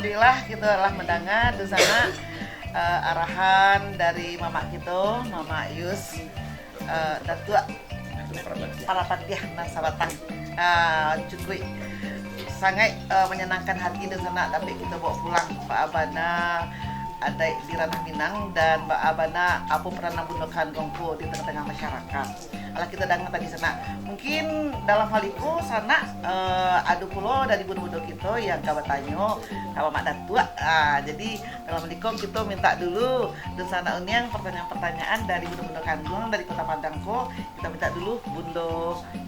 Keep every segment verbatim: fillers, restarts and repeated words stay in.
Alhamdulillah, kita lah mandanga di sana, eh, arahan dari mamak kita, Mamak Yus, eh, Datuak Parapatiah nan Sabatang. Ah, cukuik sangaik, eh, manyanangkan hati di sana, tapi kita bawa pulang baa bana adaik di Ranah Minang dan baa bana apo peranan Bundo Kanduang ko di tengah-tengah masyarakat. Alah kita danga tadi sanak. Mungkin dalam hal iko sanak, eh, ado pulo dari bundo-bundo kito yang ka batanyo ka Mamak Datuak. Ah, jadi dalam hal iko kito minta dulu dunsanak uniang pertanyaan-pertanyaan dari bundo-bundo kanduang dari Kota Padang ko. Kito minta dulu Bundo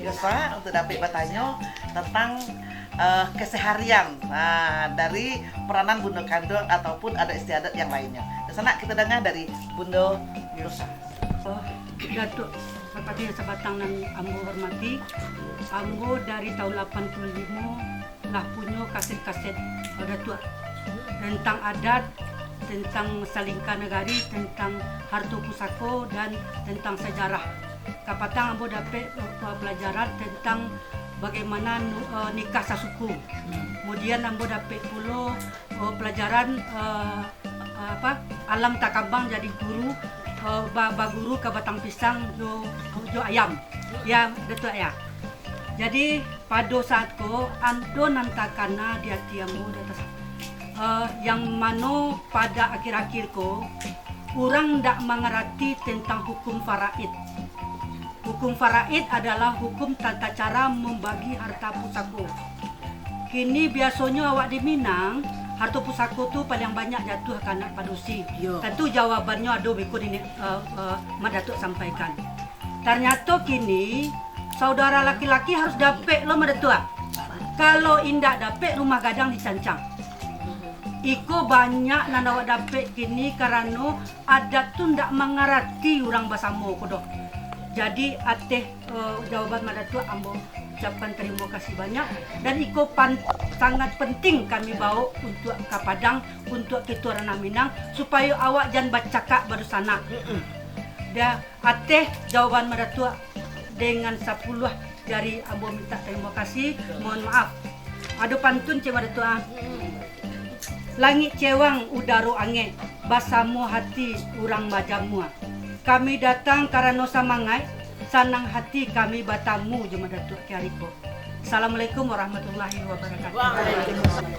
Yosa untuk dapek batanyo tentang, eh, keseharian, ah, dari peranan bundo kanduang ataupun adat istiadat yang lainnyo. Dunsanak kito danga dari Bundo Yosa. Oh, Datuak Parapatiah Sabatang nan ambo hormati, ambo dari tahun lapan puluh limo lah punyo kaset-kaset, eh, Datuak, tentang adat, tentang salingka nagari, tentang harto pusako, dan tentang sajarah. Kapatang ambo dapek, eh, pelajaran tentang bagaimana nu-, eh, nikah sasuku. Kemudian ambo dapek pulo, eh, pelajaran, eh, eh, apa, alam takabang jadi guru, eh, ba-, baguru ka batang pisang jo, jo ayam. Ya, Datuak ya. Jadi, pado saat ko, ado nan takana di ati ambo di atas, eh, yang mano pada akhir-akhir ko, urang ndak mangarati tentang hukum faraid. Hukum faraid adalah hukum tata cara mambagi harta pusako. Kini biasonyo awak di Minang, harto pusako tu paliang banyak jatuah ka anak padusi. Iyo. Tantu jawabannyo ado beko di, eh, eh, Mak Datuak sampaikan. Tarnyato kini, saudara laki-laki harus dapek lo, Mak Datuak. Kalau indak dapek, rumah gadang dicancang. Iko banyak nan awak dapek kini karano adat tu ndak mangarati urang basamo ko doh. Jadi, ateh, eh, jawaban Mak Datuak ambo ucapkan tarimo kasih banyak. Dan iko pan-, sangat penting kami baok untuak ka Padang, untuak kito Ranah Minang, supayo awak jan bacakak badusanak. Mm-mm. Dia ateh jawaban Mak Datuak dengan sapuluah jari ambo minta tarimo kasih, mohon maaf. Ado pantun, Cik Mak Datuak, ah. Langik cewang, udaro angek, basamo hati urang bajamua. Kami datang karano samangaik, sanang hati kami batamu jo Mak Datuak Kiariko. Assalamualaikum warahmatullahi wabarakatuh. Waalaikumsalam.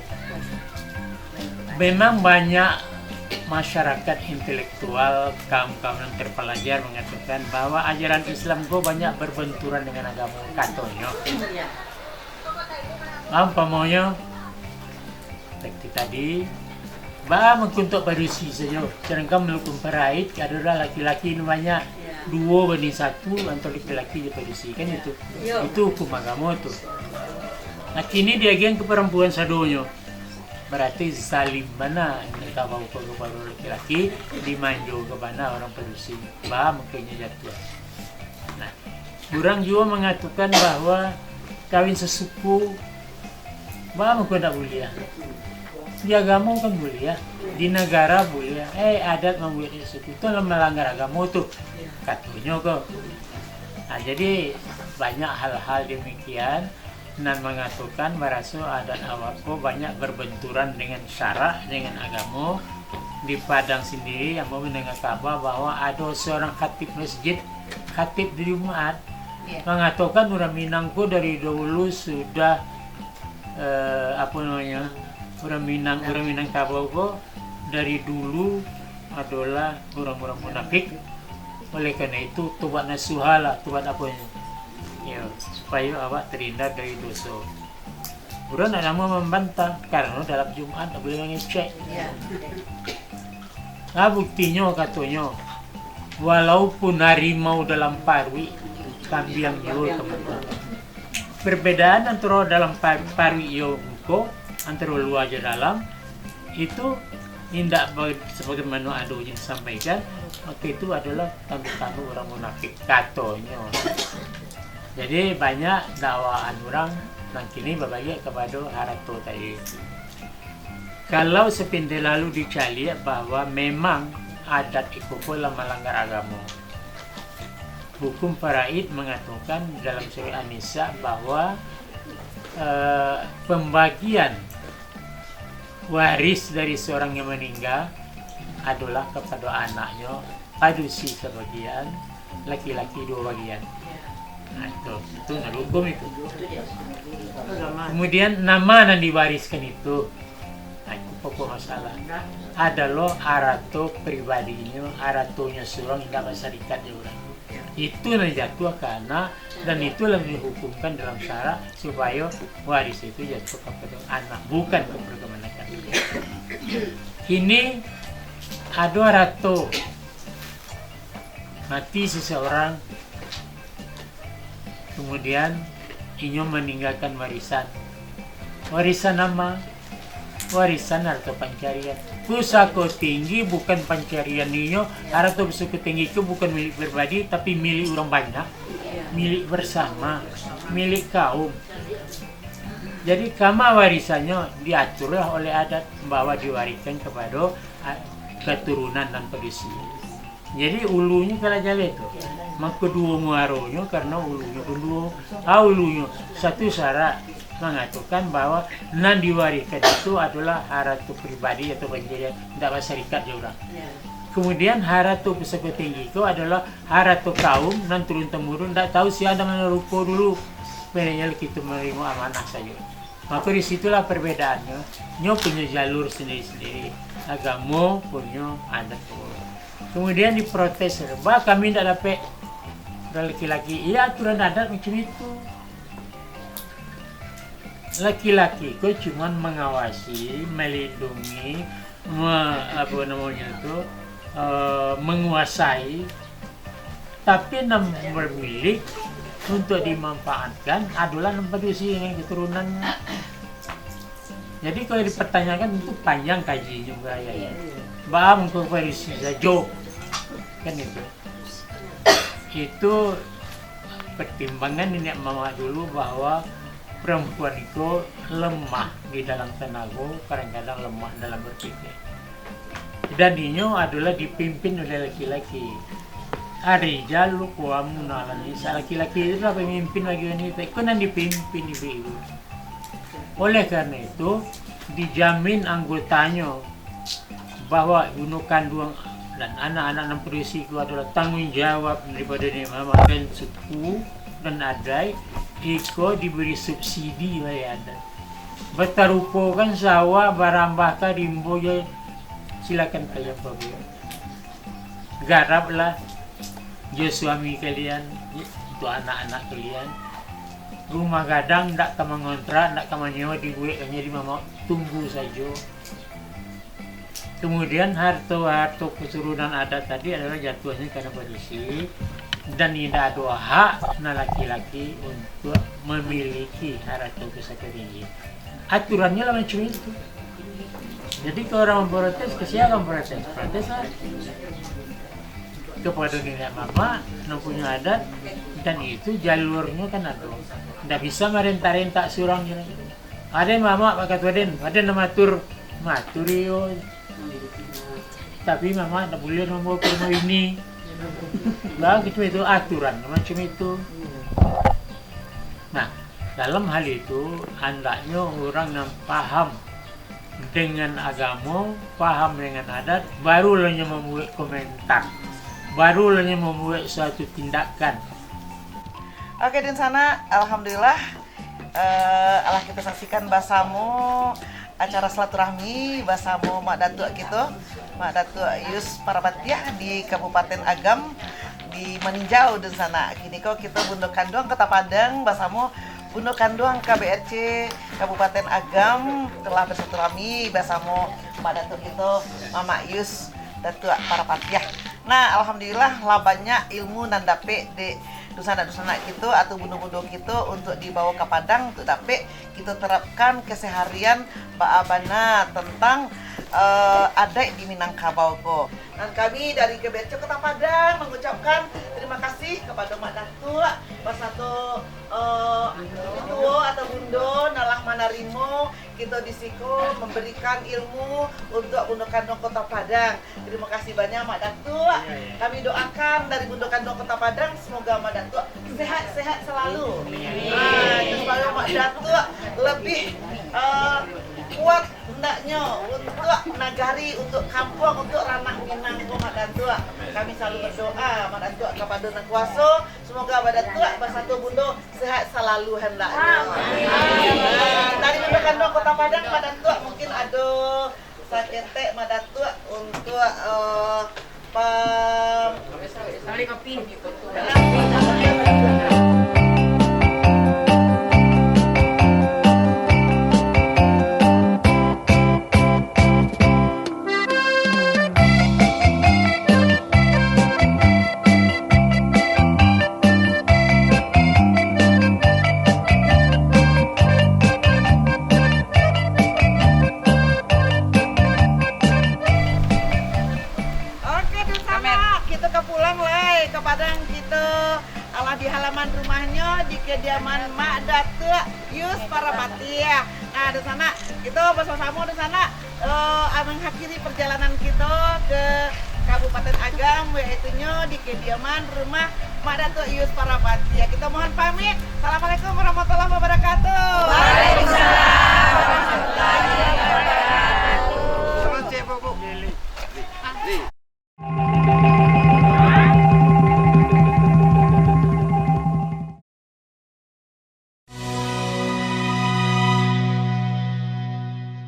Memang banyak masyarakat intelektual, kaum-kaum yang terpelajar mengatakan bahwa ajaran Islam ko banyak berbenturan dengan agamo, katonyo. Iya. Umpamonyo, seperti tadi, baa mungkin untuak padusi sajo, sedangkan hukum faraid adalah laki-laki ni banyak, duo banding satu antara laki-laki jo padusi, kan itu. Iyo. Itu hukum agamo tu. Nah, kini diagiahan ka parampuan sadonyo. Barati zalim bana kabau ko kapado laki-laki, dimanjo ka bana urang padusi. Baa mungkin nyo jatuah. Nah, urang juo mangatokan bahwa kawin sasuku, baa mungkin ndak buliah. Di agamo kan buliah, di nagara buliah. Eh, adat mambuek sasuku tu lah malanggar agamo tu, katonyo ko. Nah, jadi banyak hal-hal demikian nan mangatokan baraso adat awak ko banyak berbenturan dengan syarak, dengan agamo. Di Padang sendiri, ambo mandanga kaba bahwa ado seorang khatib masjid, khatib di Jumaat, Iya. mangatokan urang Minang ko dari dahulu sudah, eh, apo namonyo, urang Minang, urang Minangkabau ko dari dulu adolah urang-urang munafik. Oleh karena itu, tobat nasuha lah, tobat aponyo. Yo, supayo awak terhindar dari doso. Urang ndak namuah mambantah, karano dalam Jumaat ndak buliah mangecek. Iyo. Nah, buktinyo, katonyo, walaupun harimau dalam paruik, kambiang juo ka muko. Perbedaan antaro dalam pa-, paruik iyo muko, antaro lua jo dalam, itu indak ba-, sebagaimana ado yang disampaikan, maka itu adalah tando-tando urang munafik, katonyo. Jadi, banyak dakwaan urang nan kini babaliak kapado harato tadi. Kalau sepintas lalu dicaliak bahwa memang adat iko ko lah malanggar agamo. Hukum faraid mangatokan dalam surah An-Nisa bahwa, eh, pembagian Waris dari seorang yang meninggal adalah kepada anaknyo, padusi sabagian, laki-laki duo bagian. Nah, itu, itu nan hukum itu. Kemudian, nama nan diwariskan itu, nah, itu pokok masalah. Adalah arato pribadinyo, aratonyo surang, indak basarikat jo urang. Itu nan jatuah ka anak, dan itulah yang dihukumkan dalam syarak, supayo waris itu jatuah kepada anak, bukan kepada kamanakan. Kini ado arato, mati seseorang, kemudian inyo meninggalkan warisan. Warisan ama? Warisan harta pancarian. Pusako tinggi bukan pancarian inyo, harta pusako tinggi itu bukan milik pribadi, tapi milik urang banyak, milik bersama, milik kaum. Jadi, kama warisannyo diaturlah oleh adat bahwa diwariskan kepada, a, keturunan nan padusi. Jadi, ulunyo kalah jaleh tu. Mako, duo muaronyo karano ulunyo pun duo. A, ulunyo, satu syarak mangatokan bahwa nan diwariskan itu adalah harato pribadi atau pancarian, indak basarikat jo urang. Kemudian, harato pusako tinggi ko adalah harato kaum nan turun-temurun, indak tahu sia nan manuruko dulu. Bedonyo kito manarimo amanah sajo. Mako, di situlah perbedaannyo. Nyo punyo jalur sendiri-sendiri. Agamo punyo adat. Kemudian diprotes, "Bah, kami ndak dapek laki-laki." Iyo, aturan adat macam itu. Laki-laki ko cuman mangawasi, melindungi, me-, apo namonyo tu, eh, menguasai, tapi nan bermilik untuk dimanfaatkan adolah nan padusi dengan keturunannyo. Jadi, kalau dipertanyakan, itu panjang kajinyo, bahaya. Iyo, iyo. Baa mangko padusi sajo, kan itu. Itu pertimbangan niniak mamak dulu bahwa perempuan itu lemah di dalam tanago, kadang-kadang lemah dalam berpikir. Dan inyo adolah dipimpin oleh laki-laki. Ar-rijalu qawwamuna 'alan nisa, laki-laki itu lah pemimpin bagi wanita. Iko nan dipimpin ibu-ibu. Oleh karena itu, dijamin anggotanyo bahwa bundo kanduang dan anak-anak nan padusi itu adolah tanggung jawab daripada niniak mamak dan suku dan adaik, iko diberi subsidi oleh adat. Batarupokan sawah, barambah ka rimbo jo, silakan kalian pabuek. Garaplah jo suami kalian, jo anak-anak kalian. Rumah gadang ndak ka mangontrak, ndak ka manyewa, dibuek hanyo di mamak, tunggu sajo. Kemudian, harto-harto keturunan adat tadi adolah jatuahnyo kana padusi, dan indak ado hak nan laki-laki untuak mamiliki harato pusako tinggi. Aturannyo lah macam itu. Jadi, kalau urang memprotes, ka sia urang protes? Proteslah kepada niniak mamak, nan punyo adat, dan itu jalurnyo kan ado. Ndak bisa marentah-rentah surang je. Aden mamak bakato aden, aden nan matur, matur iyo. Tapi mamak ndak buliah mambawa ka rumah bini. Lah, macam itu, aturan macam itu. Nah, dalam hal itu, andaknyo urang nan paham dengan agamo, paham dengan adat, barulah nyo mambuek komentar, barulah nyo mambuek suatu tindakan. Oke, dunsanak, alhamdulillah, eh, alah kita saksikan basamo acara silaturahmi basamo Mak Datuak kito, Mak Datuak Yus Parapatiah di Kabupaten Agam, di Maninjau, dunsanak. Kini ko kito Bundo Kanduang Kota Padang basamo Bundo Kanduang K B R C Kabupaten Agam telah bersilaturahmi basamo Mak Datuak kito, Mamak Yus Datuak Parapatiah. Nah, alhamdulillah, lah banyak ilmu nan dapek dek dunsanak-dunsanak kito atau bundo-bundo kito untuk dibawa ka Padang untuk dapek kito terapkan keseharian baa bana tentang, eh, adaik di Minangkabau ko. Dan kami dari K B R C Kota Padang mengucapkan terima kasih kepada Mak Datuak beserta, eh, tuo atau bundo nan lah manarimo kito di siko, memberikan ilmu untuk Bundo Kanduang Kota Padang. Terima kasih banyak, Mak Datuak. Iya, iya. Kami doakan dari Bundo Kanduang Kota Padang, semoga Mak Datuak sehat-sehat selalu. Amin. Ah, supaya Mak Datuak lebih, eh, kuat Nyo, untuak nagari, untuak kampuang, untuak ranak Minang ko, Mak Datuak. Kami salalu badoa, Mak Datuak, kapado Nan Kuaso, samoga Mak Datuak basato Bundo sehat salalu handaknyo. Amin. Dari Bundo Kanduang Kota Padang, Mak Datuak, mungkin ado saketek Mak Datuak untuak, eh, pam- Oke, dunsanak, kito ka pulang lai ka Padang kito. Alah di halaman rumahnyo, di kediaman Mak Datuak Yus Parapatiah. Nah, dunsanak, kito basamo-samo, dunsanak, eh, mangakhiri perjalanan kito ke Kabupaten Agam, yaitunyo di kediaman rumah Mak Datuak Yus Parapatiah. Kito mohon pamit. Assalamualaikum warahmatullahi wabarakatuh. Waalaikumsalam.